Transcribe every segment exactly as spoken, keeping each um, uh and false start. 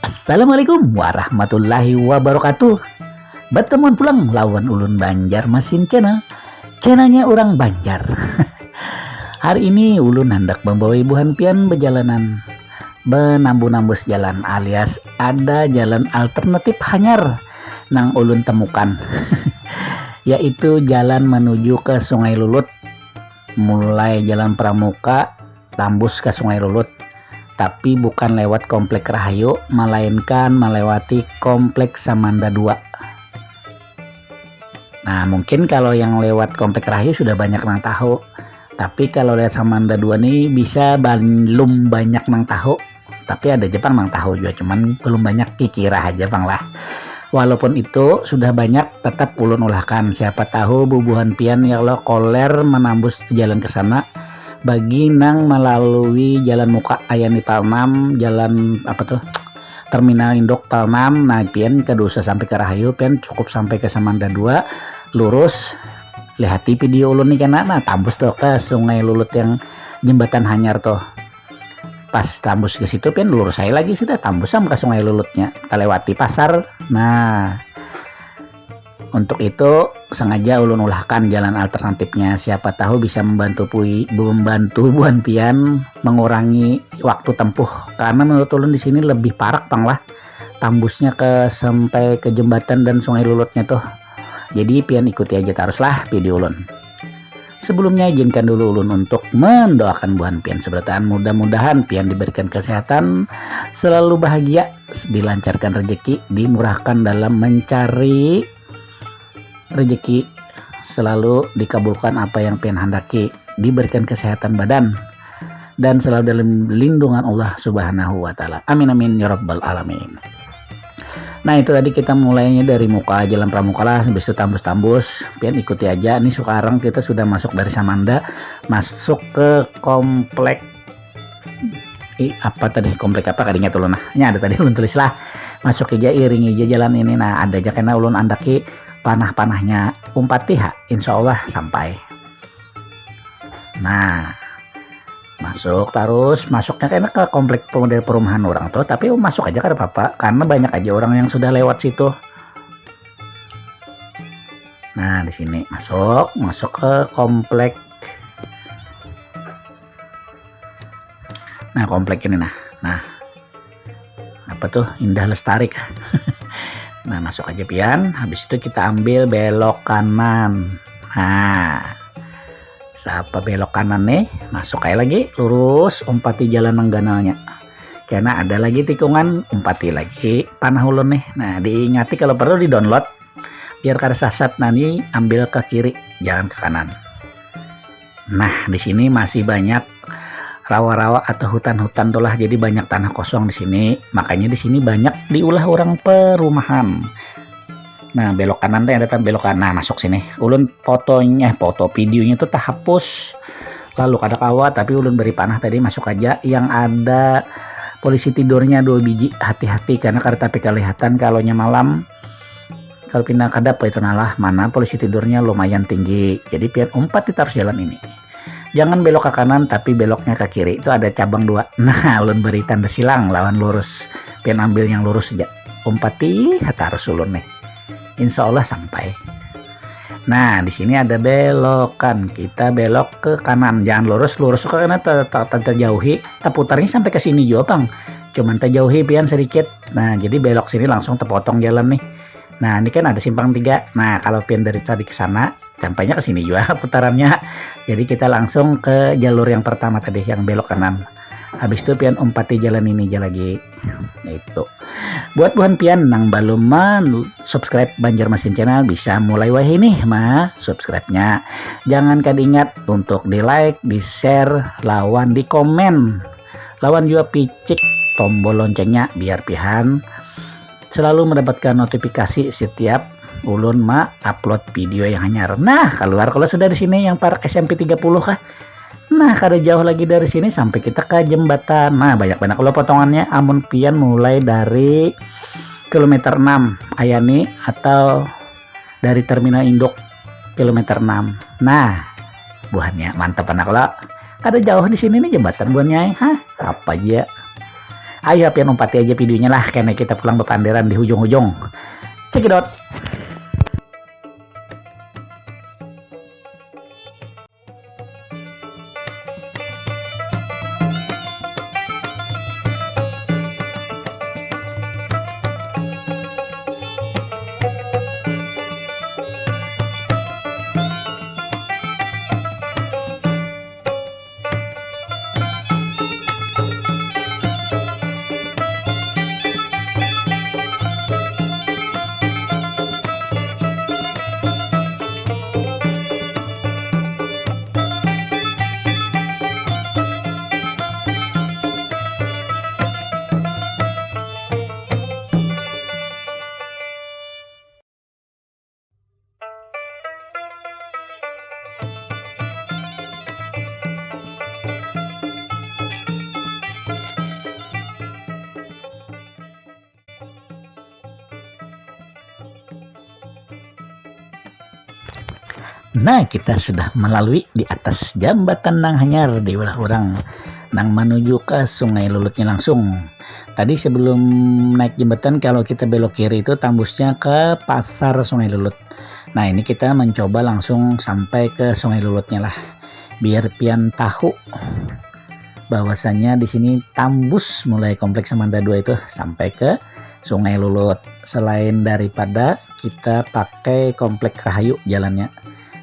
Assalamualaikum warahmatullahi wabarakatuh. Bertemuan pulang lawan ulun Banjar Masin Channel. Channelnya orang Banjar. Hari ini ulun hendak membawa buhan pian berjalanan menambu-nambus jalan alias ada jalan alternatif hanyar nang ulun temukan yaitu jalan menuju ke Sungai Lulut mulai Jalan Pramuka tambus ke Sungai Lulut, tapi bukan lewat Komplek Rahayu, melainkan melewati Komplek Samanda dua. Nah, mungkin kalau yang lewat Komplek Rahayu sudah banyak nang tahu. Tapi kalau lewat Samanda dua nih bisa belum banyak nang tahu. Tapi ada Jepang nang tahu juga, cuman belum banyak kikira aja bang lah. Walaupun itu sudah banyak, tetap ulun ulahkan. Siapa tahu bubuhan pian ya Allah koler menambus jalan ke sana. Bagi nang melalui jalan muka ayani Talnam, jalan apa tuh, terminal induk Talnam, nah pian kada usah sampai ke Rahayu, pian cukup sampai ke Samanda dua, lurus, lihati video ulun nih kena, nah tambus tuh ke Sungai Lulut yang jembatan hanyar tuh. Pas tambus ke situ pian lurus saya lagi sudah tambus sama ke Sungai Lulutnya, terlewati pasar. Nah, untuk itu sengaja ulun ulahkan jalan alternatifnya, siapa tahu bisa membantu pui membantu buan pian mengurangi waktu tempuh, karena menurut ulun di sini lebih parak pang lah tambusnya ke sampai ke jembatan dan Sungai Lulutnya tuh. Jadi pian ikuti aja terus lah video ulun. Sebelumnya izinkan dulu ulun untuk mendoakan buhan pian seberataan, mudah-mudahan pian diberikan kesehatan, selalu bahagia, dilancarkan rezeki, dimurahkan dalam mencari rezeki, selalu dikabulkan apa yang pian handaki, diberikan kesehatan badan, dan selalu dalam lindungan Allah Subhanahu wa Ta'ala. Amin, amin, ya Rabbal 'Alamin. Nah, itu tadi kita mulainya dari muka Jalan Pramuka lah, habis itu tambus-tambus, pian ikuti aja. Ini sekarang kita sudah masuk dari Samanda, masuk ke komplek, i, apa tadi, komplek apa kadinya tuh nah. Ini ada tadi ulun tulis lah. Masuk aja, iring aja jalan ini. Nah, ada aja kena ulun andaki panah-panahnya, umpati ha, insya Allah sampai. Nah, masuk terus, masuknya kena ke komplek model perumahan orang tuh, tapi masuk aja kada apa-apa karena banyak aja orang yang sudah lewat situ. Nah, di sini masuk, masuk ke komplek. Nah, komplek ini nah. Nah, apa tuh, Indah Lestari kah? Nah, masuk aja pian, habis itu kita ambil belok kanan. Nah, siapa belok kanan nih, masuk aja lagi, lurus, umpati jalan nang ganalnya. Karena ada lagi tikungan, umpati lagi panah ulun nih. Nah, diingati kalau perlu di download biar kada sasat, nanti ambil ke kiri, jangan ke kanan. Nah, di sini masih banyak rawa-rawa atau hutan-hutan tuh lah, jadi banyak tanah kosong di sini. Makanya di sini banyak diulah orang perumahan. Nah, belok kanan teh ada tam belok kanan. Nah, masuk sini. Ulun fotonya, foto videonya tuh terhapus. Lalu kada kawa, tapi ulun beri panah tadi, masuk aja. Yang ada polisi tidurnya dua biji, hati-hati karena kada tapi kelihatan kalau malam. Kalau pindah kadap itu nalah, mana polisi tidurnya lumayan tinggi. Jadi pian umpat kita harus jalan ini. Jangan belok ke kanan tapi beloknya ke kiri. Itu ada cabang dua. Nah, ulun beri tanda silang lawan lurus. Pian ambil yang lurus saja. Umpati harus ulun nih. Insya Allah sampai. Nah, di sini ada belokan. Kita belok ke kanan. Jangan lurus, lurus ke kanan ter- ter- ter- terjauhi. Terputarnya sampai ke sini juga, Bang. Cuman terjauhi pian sedikit. Nah, jadi belok sini langsung terpotong jalan nih. Nah, ini kan ada simpang tiga. Nah, kalau pian dari tadi ke sana, sampainya ke sini juga putarannya. Jadi kita langsung ke jalur yang pertama tadi, yang belok kanan. Habis itu pian umpati jalan ini aja lagi. Itu. Buat buhan pian nang belum man subscribe Banjarmasin Channel, bisa mulai wahini ma subscribe-nya. Jangan kada ingat untuk di like, di share, lawan di komen. Lawan juga picik tombol loncengnya biar pian selalu mendapatkan notifikasi setiap ulun ma upload video yang hanyar. Nah, keluar kalau sudah di sini yang parak S M P tiga puluh kah. Nah, kada jauh lagi dari sini sampai kita ke jembatan. Nah, banyak banget kalau potongannya. Amun pian mulai dari kilometer enam Ayani atau dari terminal induk kilometer enam. Nah, buhannya mantap anak lo. Kada jauh di sini nih jembatan buhannya. Hah, apa aja. Ayo pian umpati aja videonya lah, karena kita pulang berpanderan di hujung-hujung. Cekidot. Nah, kita sudah melalui di atas jambatan nang hanyar diulah orang nang menuju ke Sungai Lulutnya langsung. Tadi sebelum naik jembatan, kalau kita belok kiri itu tambusnya ke Pasar Sungai Lulut. Nah, ini kita mencoba langsung sampai ke Sungai Lulutnya lah. Biar pian tahu bahwasanya di sini tambus mulai Kompleks Samanda dua itu sampai ke Sungai Lulut. Selain daripada kita pakai Komplek Rahayu jalannya.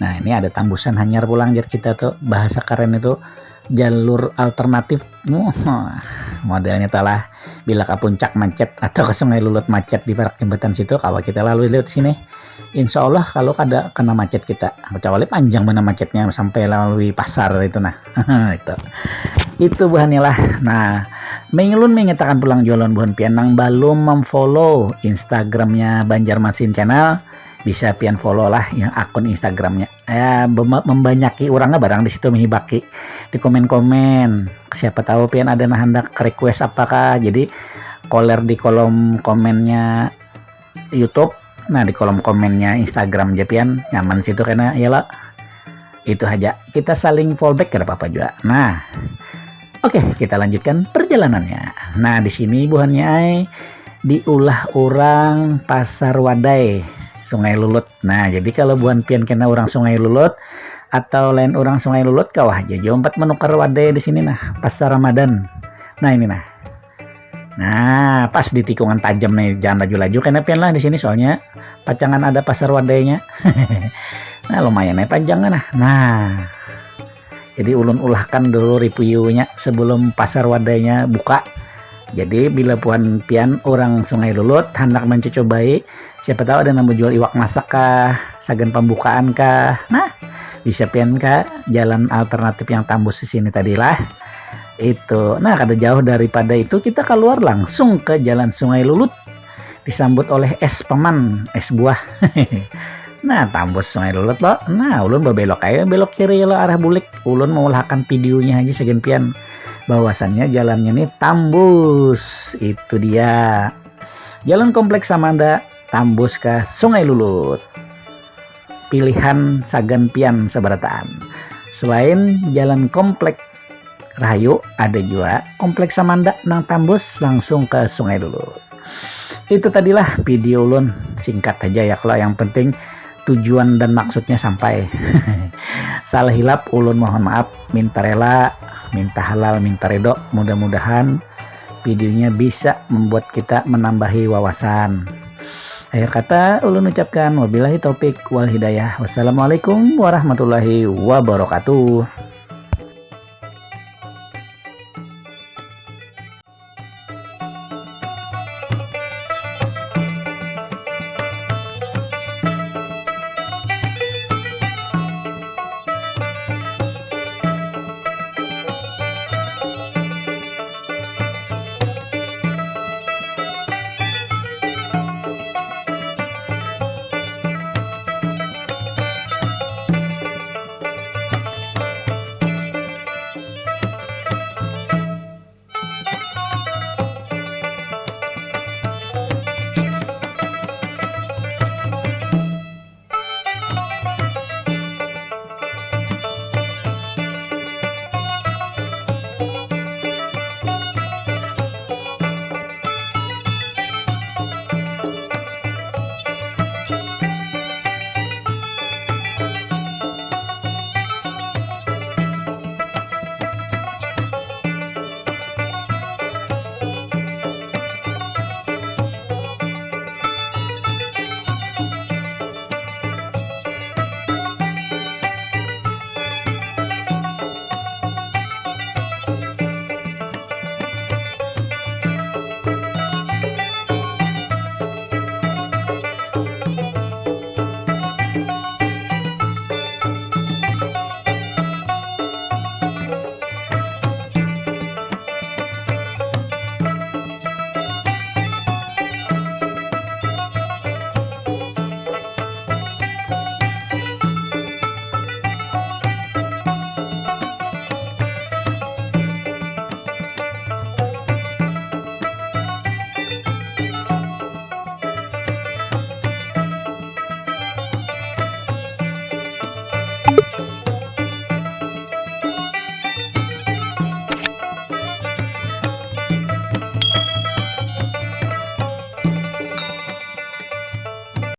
Nah, ini ada tambusan hanyar pulang, jar kita tuh. Bahasa keren itu jalur alternatif. Muh, modelnya talah bila ke puncak macet atau ke Sungai Lulut macet di parak jembatan situ, kawa kita lalu lewat sini. Insya Allah kalau kada kena macet kita, kecuali panjang mana macetnya sampai melalui pasar itu nah. Itu itu buhannya lah. Nah, mengelun mengatakan pulang jualan buhan pian nang belum memfollow Instagramnya Banjarmasin Channel, bisa pian follow lah yang akun Instagramnya. Ya, mem- membanyaki orangnya barang di situ, menghibaki di komen-komen. Siapa tahu pian ada nah hendak request apakah, jadi koler di kolom komennya YouTube. Nah, di kolom komennya Instagram ja pian, nyaman situ kena ya lah. Itu aja. Kita saling fallback kada apa-apa juga. Nah, oke, kita lanjutkan perjalanannya. Nah, di sini buhannya ai diulah orang Pasar Wadai Sungai Lulut. Nah, jadi kalau buhan pian kena orang Sungai Lulut atau lain orang Sungai Lulut, kawah aja jompat menukar wadai di sini nah, Pasar Ramadan. Nah, ini nah. Nah, pas di tikungan tajam nih, jangan laju-laju kena pian lah di sini, soalnya pacangan ada Pasar Wadainya. Nah, lumayan ya panjangnya nah. Nah, jadi ulun ulahkan dulu reviewnya sebelum Pasar Wadainya buka. Jadi bila puan pian orang Sungai Lulut hendak mencocobai, siapa tahu ada nang menjual iwak masak kah, sagan pembukaan kah. Nah, bisa pian ke jalan alternatif yang tambus di sini tadi lah. Itu. Nah, kada jauh daripada itu kita keluar langsung ke jalan Sungai Lulut. Disambut oleh es paman, es buah. Nah, tambus Sungai Lulut lo. Nah, ulun berbelok aja, belok kiri lo arah bulik. Ulun mau lahkan videonya aja segan pian. Bahwasannya jalannya nih tambus. Itu dia. Jalan Kompleks Samanda tambus ke Sungai Lulut. Pilihan sagan pian sabarataan. Selain jalan Komplek Rahayu, ada jua Kompleks Samanda nang tambus langsung ke Sungai Lulut. Itu tadilah video ulun, singkat aja ya kalau yang penting tujuan dan maksudnya sampai. Salah hilap ulun mohon maaf, minta rela, minta halal, minta ridho. Mudah-mudahan videonya bisa membuat kita menambahi wawasan. Akhir kata ulun ucapkan wabillahi taufik wal hidayah. Wassalamualaikum warahmatullahi wabarakatuh.